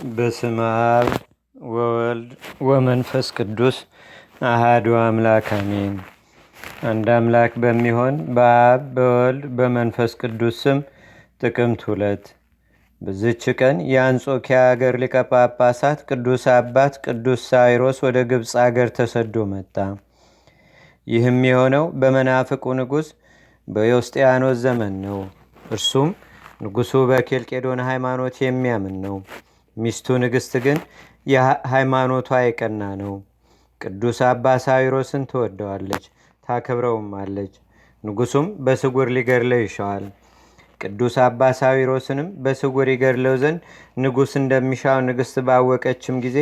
በስመ አብ ወወልድ ወመንፈስ ቅዱስ አሃዱ አምላክ አሜን። አንድ አምላክ በሚሆን በአብ በወልድ በመንፈስ ቅዱስ ስም ጥቅምት 2 በዚህች ቀን የአንጾኪያ አገር ሊቀ ጳጳሳት ቅዱስ አባት ቅዱስ ሳይሮስ ወደ ግብፅ አገር ተሰዶ መጣ። ይህም የሆነው በመናፍቁ ንጉሥ በዮስጢያኖስ ዘመን ነው። እርሱም ንጉሱ በኬልቄዶን ሃይማኖት የሚያምን ነው። ሚስቱ ንግሥት ግን የሃይማኖቷ የቀና ነው። ቅዱስ አባ ሳዊሮስን ትወደዋለች፣ ታከብረውማለች። ንጉሱም በስጉር ሊገድለው ይሻዋል። ቅዱስ አባ ሳዊሮስንም በስጉር ይገድለው ዘንድ ንጉሥ እንደሚሻው ንግሥት ባወቀችም ጊዜ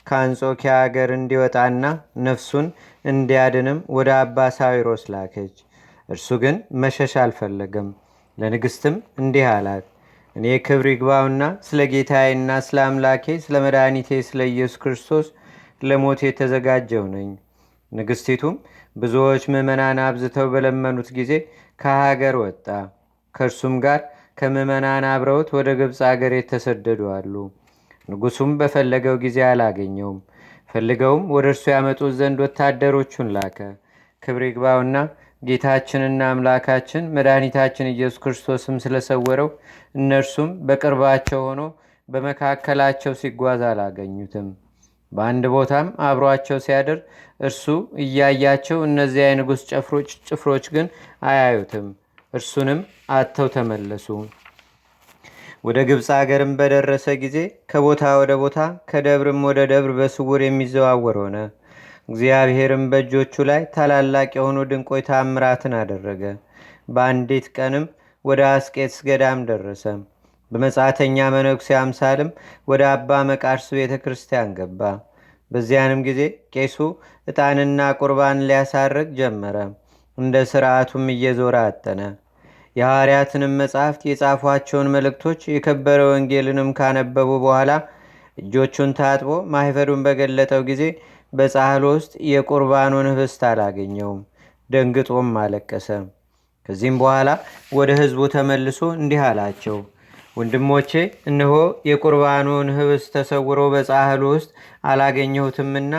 ከአንጾኪያ አገር እንዲወጣና ነፍሱን እንዲያድንም ወደ አባ ሳዊሮስ ላከች። እርሱ ግን መሸሽ አልፈለገም። ለንግሥትም እንዲህ አላት፣ እኔ ክብር ይግባውና ስለ ጌታዬና ስለ አምላኬ ስለ መድኃኒቴ ስለ ኢየሱስ ክርስቶስ ለሞት የተዘጋጀው ነኝ። ንግሥቲቱም ብዙዎች ምዕመናን አብዝተው በለመኑት ጊዜ ከሀገር ወጣ። ከእርሱም ጋር ከምዕመናን አብረውት ወደ ግብፅ አገር የተሰደዱ አሉ። ንጉሱም በፈለገው ጊዜ አላገኘውም። ፈልገውም ወደ እርሱ ያመጡት ዘንድ ወታደሮቹን ላከ። ክብር ይግባውና ጌታችንና አምላካችን መድኃኒታችን ኢየሱስ ክርስቶስም ስለሰወረው እነርሱም በቅርባቸው ሆኖ በመካከላቸው ሲጓዝ አላገኙትም። በአንድ ቦታም አብሯቸው ሲያድር እርሱ እያያቸው፣ እነዚያ የንጉሥ ጭፍሮች ግን አያዩትም። እርሱንም አጥተው ተመለሱ። ወደ ግብፅ አገርም በደረሰ ጊዜ ከቦታ ወደ ቦታ ከደብርም ወደ ደብር በስውር የሚዘዋወር ሆነ። እግዚአብሔርም በእጆቹ ላይ ታላላቅ የሆኑ ድንቆች ታምራትን አደረገ። በአንዲት ቀንም ወደ አስቄጥስ ገዳም ደረሰ። በመጻተኛ መነኩሴ አምሳልም ወደ አባ መቃርስ ቤተ ክርስቲያን ገባ። በዚያንም ጊዜ ቄሱ ዕጣንና ቁርባን ሊያሳርግ ጀመረ። እንደ ስርዓቱም እየዞረ አጠነ። የሐዋርያትንም መጻሕፍት የጻፏቸውን መልእክቶች የከበረ ወንጌልንም ካነበቡ በኋላ እጆቹን ታጥቦ ማኅፈዱን በገለጠው ጊዜ በጻሕሉ ውስጥ የቁርባኑን ህብስት አላገኘውም። ደንግጦም አለቀሰ። ከዚህም በኋላ ወደ ሕዝቡ ተመልሶ እንዲህ አላቸው፣ ወንድሞቼ፣ እነሆ የቁርባኑን ህብስት ተሰውሮ በጻሕሉ ውስጥ አላገኘሁትምና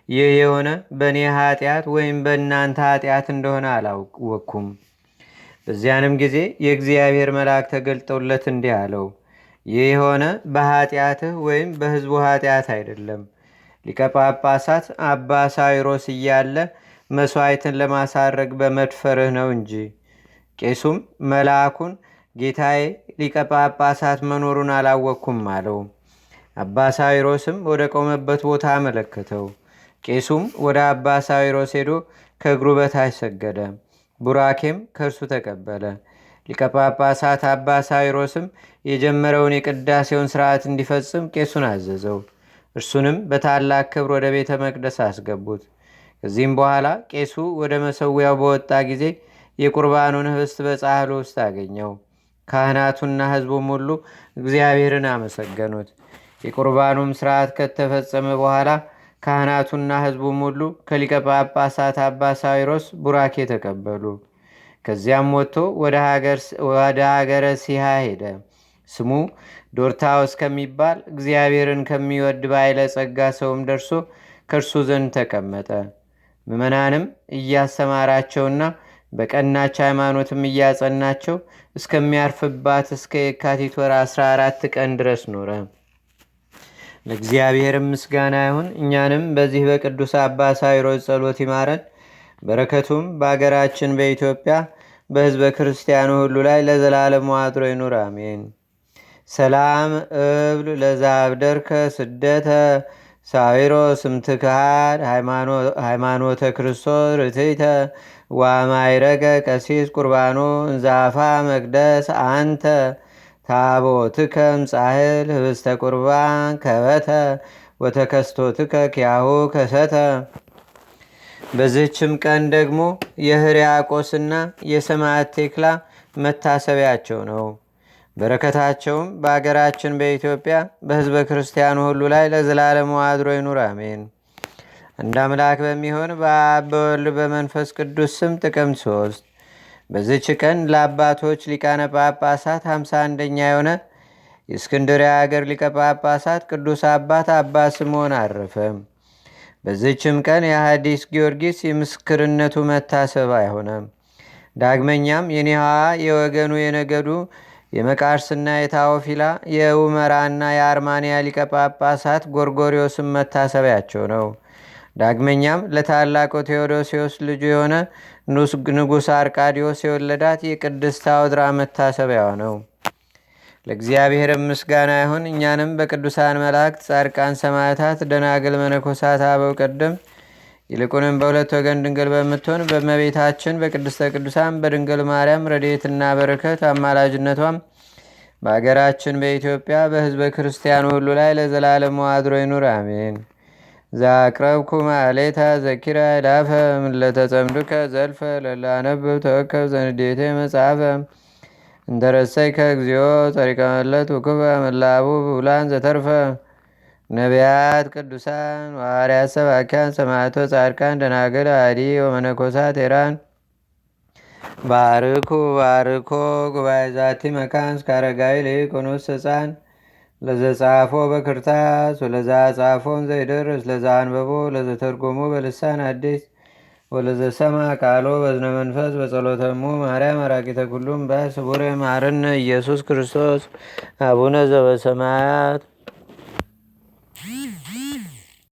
ይህ የሆነ በእኔ ኃጢአት ወይም በእናንተ ኃጢአት እንደሆነ አላወቅኩም። በዚያንም ጊዜ የእግዚአብሔር መልአክ ተገልጦለት እንዲህ አለው፣ ይህ የሆነ በኃጢአትህ ወይም በሕዝቡ ኃጢአት አይደለም። ሊቀ ጳጳሳት አባ ሳዊሮስ እያለ መሥዋዕትን ለማሳረግ በመድፈርህ ነው እንጂ። ቄሱም መልአኩን ጌታዬ፣ ሊቀ ጳጳሳት መኖሩን አላወቅኩም አለው። አባ ሳዊሮስም ወደ ቆመበት ቦታ አመለከተው። ቄሱም ወደ አባ ሳዊሮስ ሄዶ ከእግሩ በታች ሰገደ። ቡራኬም ከእርሱ ተቀበለ። ሊቀ ጳጳሳት አባ ሳዊሮስም የጀመረውን የቅዳሴውን ስርዓት እንዲፈጽም ቄሱን አዘዘው። እርሱንም በታላቅ ክብር ወደ ቤተ መቅደስ አስገቡት። ከዚህም በኋላ ቄሱ ወደ መሰዊያው በወጣ ጊዜ የቁርባኑን ህብስት በጻሕሉ ውስጥ አገኘው። ካህናቱና ሕዝቡም ሁሉ እግዚአብሔርን አመሰገኑት። የቁርባኑም ስርዓት ከተፈጸመ በኋላ ካህናቱና ሕዝቡም ሁሉ ከሊቀ ጳጳሳት አባ ሳዊሮስ ቡራኬ ተቀበሉ። ከዚያም ወጥቶ ወደ ሀገረ ሲሃ ሄደ። ስሙ ዶርታዎስ ከሚባል እግዚአብሔርን ከሚወድ ባይለ ጸጋ ሰውም ደርሶ ከእርሱ ዘንድ ተቀመጠ። ምዕመናንም እያሰማራቸውና በቀናች ሃይማኖትም እያጸናቸው እስከሚያርፍባት እስከ የካቲት ወር 14 ቀን ድረስ ኖረ። ለእግዚአብሔርም ምስጋና ይሁን። እኛንም በዚህ በቅዱስ አባ ሳዊሮስ ጸሎት ይማረን። በረከቱም በአገራችን በኢትዮጵያ በሕዝበ ክርስቲያኑ ሁሉ ላይ ለዘላለሙ አድሮ ይኑር፣ አሜን። ሰላም እብል ለዛብደርከ ስደተ ሳዊሮስ እምትክሃድ ሃይማኖተ ክርስቶስ ርትይተ ዋማይረገ ቀሲስ ቁርባኖ እንዛፋ መቅደስ አንተ ታቦትከ እምጻሕል ህብስተ ቁርባን ከበተ ወተከስቶትከ ኪያሁ ከሰተ። በዚህችም ቀን ደግሞ የሕርያቆስና የሰማዕት ቴክላ መታሰቢያቸው ነው። በረከታቸውም በአገራችን በኢትዮጵያ በሕዝበ ክርስቲያኑ ሁሉ ላይ ለዘላለሙ አድሮ ይኑር፣ አሜን። እንደ አምላክ በሚሆን በአብ በወልድ በመንፈስ ቅዱስ ስም ጥቅምት 3 በዚህች ቀን ለአባቶች ሊቃነ ጳጳሳት 51ኛ የሆነ የእስክንድርያ አገር ሊቀ ጳጳሳት ቅዱስ አባት አባ ስምዖን አረፈ። በዚህችም ቀን የሐዲስ ጊዮርጊስ የምስክርነቱ መታሰቢያ ሆነ። ዳግመኛም የኒሃ የወገኑ የነገዱ የመቃርስና የታዎፊላ የውመራና የአርማንያ ሊቀ ጳጳሳት ጎርጎሪዎስን መታሰቢያቸው ነው። ዳግመኛም ለታላቁ ቴዎዶሲዎስ ልጁ የሆነ ንጉሥ አርቃዲዎስ የወለዳት የቅድስት አውድራ መታሰቢያዋ ነው። ለእግዚአብሔር ምስጋና ይሁን። እኛንም በቅዱሳን መላእክት፣ ጻድቃን፣ ሰማዕታት፣ ደናግል፣ መነኮሳት፣ አበው ቀደም ይልቁንም በሁለት ወገን ድንግል በምትሆን በእመቤታችን በቅድስተ ቅዱሳን በድንግል ማርያም ረድኤትና በረከት አማላጅነቷም በአገራችን በኢትዮጵያ በሕዝበ ክርስቲያኑ ሁሉ ላይ ለዘላለሙ አድሮ ይኑር፣ አሜን። ዛቅረብኩ ማሌታ ዘኪራ ይላፈ ምለተጸምዱከ ዘልፈ ለላነብብ ተወከብ ዘንዴቴ መጽሐፈ እንተረሰይከ እግዚኦ ጸሪቀ መለት ውክበ መላቡ ብውላን ዘተርፈ ነቢያት፣ ቅዱሳን፣ ዋርያት፣ ሰባኪያን፣ ሰማዕቶ፣ ጻድቃን፣ ደናግል፣ አዲ ወመነኮሳት ሄራን ባርኩ ባርኮ ጉባኤ ዛቲ መካን እስከ አረጋዊ ልይኩኑስ ህፃን ለዘጻፎ በክርታስ ወለዛ ጻፎን ዘይደርስ ለዛ አንበቦ ለዘተርጎሞ በልሳን አዲስ ወለዘሰማ ቃሎ በዝነ መንፈስ በጸሎተሙ ማርያም አራቂተ ኩሉም ባይ ስቡረ ማርነ ኢየሱስ ክርስቶስ። አቡነ ዘበሰማያት።